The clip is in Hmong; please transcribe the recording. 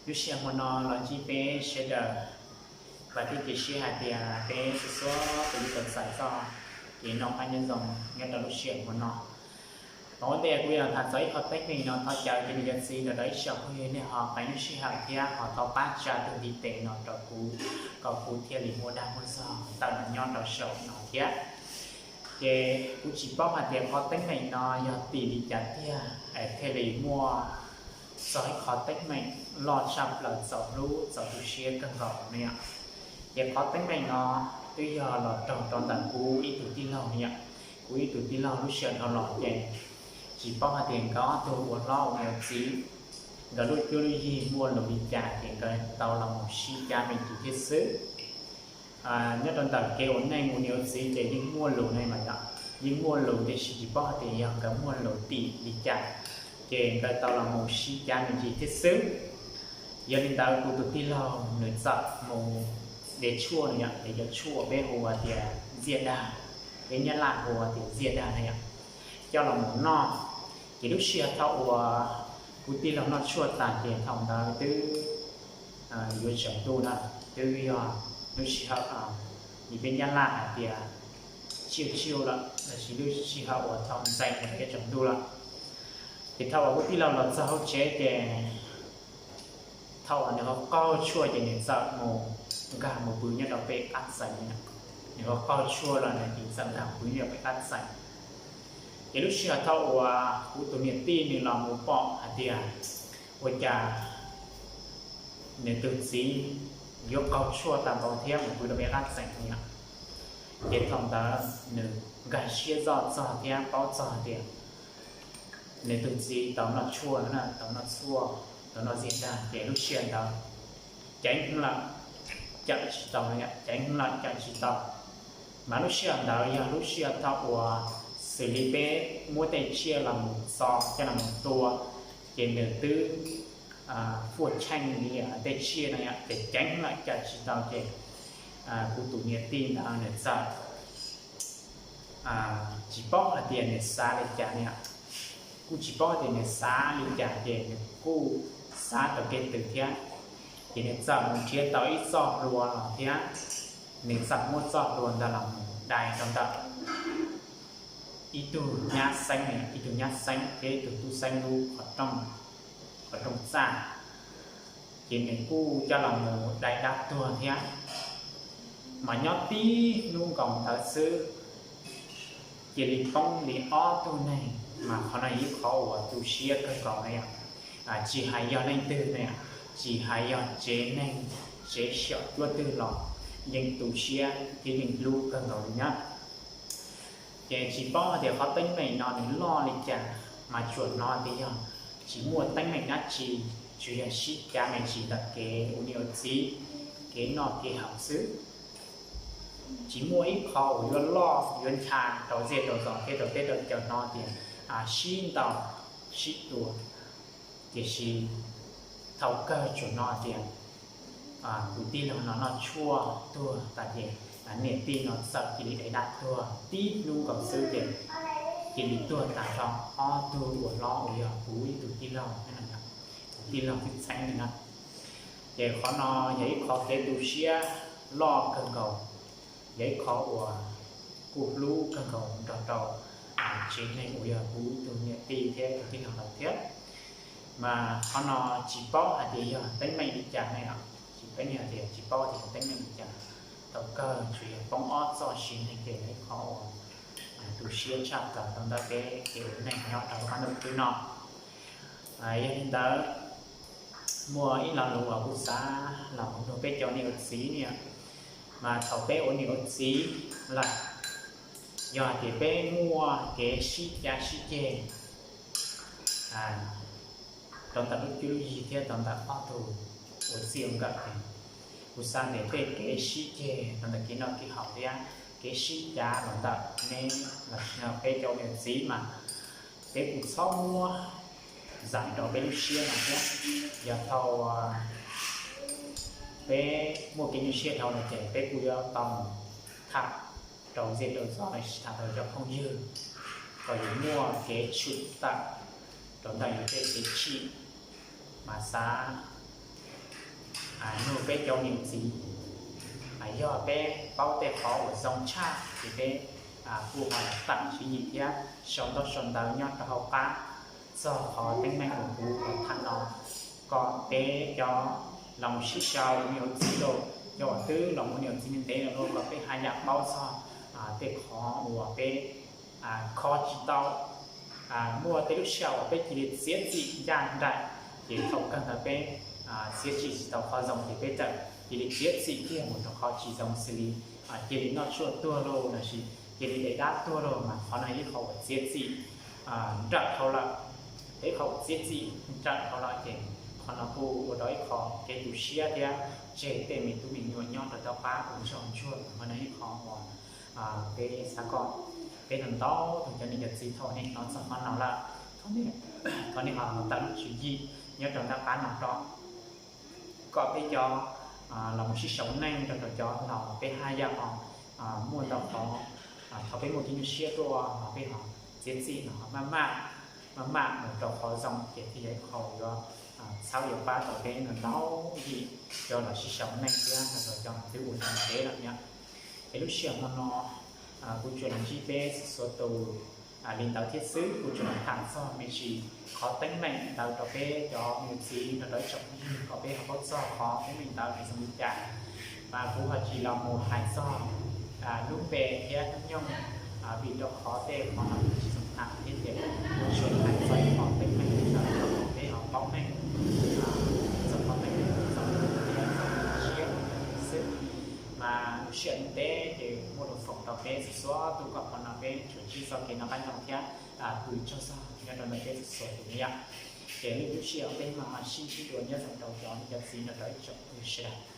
Lub sij hawm hmo no los ntsib peb sawv daws, vam thiab cia siab hais tias peb txhua txhua tus yuav tau txais txoj kev noj qab nyob zoo nyob rau lub sij hawm hmo no. Mas ua ntej kuv yuav tham txog ib qho teeb meem no thov caw cov niam cov txiv los rau ib tsoom phooj ywg nej ho qee lub sij hawm thiab ho thov pab tsa tus ntiv tes no rau kuv, kom kuv thiaj li muaj dag muaj zog tawm los nyob rau saum no thiab. Ces kuv tsis paub hais tias qhov teeb meem no yog tim li cas tiag es thiaj li muaj txog ib qhov teeb meem loj tshaj plaws txaus hlub txaus tu siab kawg nkaus no yom. Ces qhov teeb meem no twb yog los raug rau ntawm kuv ib tug tij laug no yom. Kuv ib tug tij laug lub sij hawm dhau los ces tsis paub hais tias nkawd ob tug ua hlob ua niam ua txiv, nkawd lub cuab lub yig muaj lus li cas ces nkawd tau los mus sib cav me ntsis thiab xwb. Nyob rau ntawm kev ua neej ua niam ua txiv ces yeej muaj lus ne mas yom, yeej muaj lus tiam sis tsis paub hais tias yog nkawd muaj lus tim li cas, ces nkawd tau los mus sib cav me ntsis thiab xwb. Yog li ntawd kuv tus tij laug nws txawm mus de tshuaj no yom, de cov tshuaj peb hu tias ziaj dag, peb nyab laj hu tias ziaj dag na yom, coj los mus noj. Ces lub sij hawm thaum uas kuv tij laug noj tshuaj tas ces thaum ntawd twb yuav tsaus ntuj na, twb yog lub sij hawm li peb nyab laj hais tias tsiaj tsiaj lawm los sis lub sij hawm uas thaum ntxeev yuav tsaus ntuj lawm. Ces thaum uas kuv tij laug los txog hauv tsev ces thaum uas nws ho qaug tshuaj ces nws txawm mus nkag mus pw nyob rau pem qab txee. Nws ho qaug tshuaj los nws txawm nkag pw nyob rau pem qab txee. Ces lub sij hawm thaum uas kuv tus niam tij nws los mus pom hais tias ua cas nws tus txiv yuav qaug tshuaj tag npaum thiab mus pw rau pem qab txee no, ces thaum ntawd nws nkag siab zoj txog thiab paub txog tias nws tus txiv tau noj tshuaj, tau noj tshuaj, tau noj ziaj dag ces lub sij hawm ntawd ceev lawm, cawm tsis tau, ceev lawm cawm tsis tau. Mas lub sij hawm ntawd yog lub sij hawm thaum uas xws li peb muab tej tsiaj los mus txo coj los mus tua, ces nws twb fuaj tsheej li tej tsiaj no yom, ces ceev lawm cawm tsis tau ces kuv tus niam tij ntawd nws txawm tsis paub hais tias nws xav li cas no, kuj tsis paub hais tias nws xav li cas ces nws kuj xav tau kev twg thiab, ces nws txawm mus nrhiav tau ib txoj hlua los thiab, nws txawm muab txoj hlua ntawd los mus dai rau ntawm ib tug nyab xeeb, ib tug nyab xeeb thiab ib tug tub xeeb lub qhov rooj txaj, ces nws kuj coj los mus dai dab tuag thiab. Mas nyob tib hnub nkaus ntawd xwb cia li poob li ob tug neeg, mas qhov no yog ib qhov uas tu siab kawg nkaus na yom. Tsis hais yog leej twg na, tsis hais yog tsev neeg, tsev xyom cuab twg los yeej tu siab thiab yeej hlub kawg nkaus li na. Ces tsis paub hais tias qhov teeb meem no nws loj li cas, mas tsuas hnov tias yog tsis muaj teeb meem dab tsi, tsuas yog sib cav me ntsis ntawm kev ua niam ua txiv, kev noj kev haus xwb. Tsis muaj ib qho uas yuav loj yuav ncha rau zej rau zos thiab rau teb rau chaw hnov tias sib ntaus sib tua. Tiam sis thaum kawg tsuas hnov tias tus tij laug no noj tshuaj tuag tas ces niam tij no txawm cia li dai dab tuag, tib hnub nkaus xwb ces cia li tuag tas rau ob tug uas hlob uas yog kuv ib tug tij laug, tus tij laug txheeb txheeb li na. Ces qhov no yog ib qho kev tu siab loj kawg nkaus, yog ib qho uas kuj hlub kawg nkaus nrog rau tsev neeg uas yog kuv tus niam tij thiab tus tij laug lawm thiab. Mas qhov no tsis paub hais tias yog teeb meem li cas ne, tsis paub tias tsis paub tias yog teeb meem li cas. Thaum kawg tsuas yog poob ob txoj sia neeg ces yog ib qho uas tu siab tshaj plaws rau ntawm peb kev ua neej nyob rau lub qab ntuj khwb no. Yog li ntawd, muaj ib lo lus uas kuv xav los mus nug peb cov niam ua txiv ne, mas thaum peb ua niam ua txiv lawm, yog hais tias peb muaj kev sib cav sib ceg rau ntawm lub cuab lub yig thiab rau ntawm ob tug ua txij ua nkawm ces kuv xav tias tej kev sib ceg rau ntawm kev noj kev haus thiab kev sib cav los ntawm neb los sis peb cov ua niam ua txiv mas peb kuj txhob muab zais rau peb lub siab no thiab. Yog thaum peb muaj kev nyuaj siab dhau no ces peb kuj yuav tau mus tham rau zej rau zos los sis tham rau cov phooj ywg kom yus muaj kev tshwm tawm rau ntawm yus tej kev chim, mas xav Nug peb cov niam txiv, yog peb paub tej qhov uas zoo tshaj ces peb kuj ho tawm tswv yim thiab sau ntaub sau ntawv nyob rau hauv qab txog qhov teeb meem uas kuv tham no, kom peb cov los sib sau me nyuam txiv los, cov uas twb los ua niam txiv ntev ntev los, kom peb haj yam paub txog tej qhov uas peb kho tsis tau. Muaj tej lub sij hawm uas peb cia li txiav txim ncaj nraim, ces thaum kawg ntawd peb txiav txim tsis tau qhov zoo ces peb txawm cia li txiav txim kiag mus rau qhov tsis zoo xws li cia li noj tshuaj tuag lauj, los sis cia li dev dab tuag lauj, mas qhov no ib qho uas txiav txim nrawm dhau lawm. Ib qho uas txiav txim nrawm dhau lawm ces qhov no kuj ua rau ib qho kev tu siab thiab tseg tej me tub me nyuam nyob rau tom qab ua ntsoj ntsuag. Qhov no ib qho uas peb xav kom peb ntau ntau tus cov niam cov txiv thaum nej hnov txog qhov no lawm, thov nej ho tawm tswv yim nyob rau ntaj qab no rau, kom peb cov los mus sib sau neej rau rau cov laus peb haj yam ho muaj ntau qhov, thaum peb muaj kev nyuaj siab tuaj los peb ho txiav txim no maj maj, maj maj mus rau qhov zoo ces thiaj yog ib qho yuav txhawb yuav pab tau peb ntau ntau yim cov los sib sau neej thiab rau cov twb ua neej ntev lawm na. Es lub sij hawm hmo no kuv tsuas los ntsib peb txhua tus li ntawd thiab xwb, kuv tsuas los tham txog me ntsis qhov teeb meem ntawd rau peb cov me txiv rau rau ib tsoom phooj ywg kom peb ho paub txog qhov teeb meem ntawd nws zoo li cas. Mas kuv ho tsis los mus hais txog lub npe thiab hnub nyoog, vim rau qhov tej qhov no kuv tsis xav tham thiab ces kuv tsuas hais txog ib qho teeb meem ntawd rau peb ho paub meej txog qhov teeb meem txog siab xwb. Mas lub sij hawm ntev ces muaj lus foom rau peb txhua txhua tus kom qhov no peb tsuas ntsib txoj kev noj qab nyob zoo thiab pw tsaug zog nyob rau ntawm peb txhua txhua tus na yom. Ces lwm lub sij hawm peb mam sib ntsib dua nyob zoo rau cov niam cov txiv nrog rau ib tsoom phooj ywg sawv daws.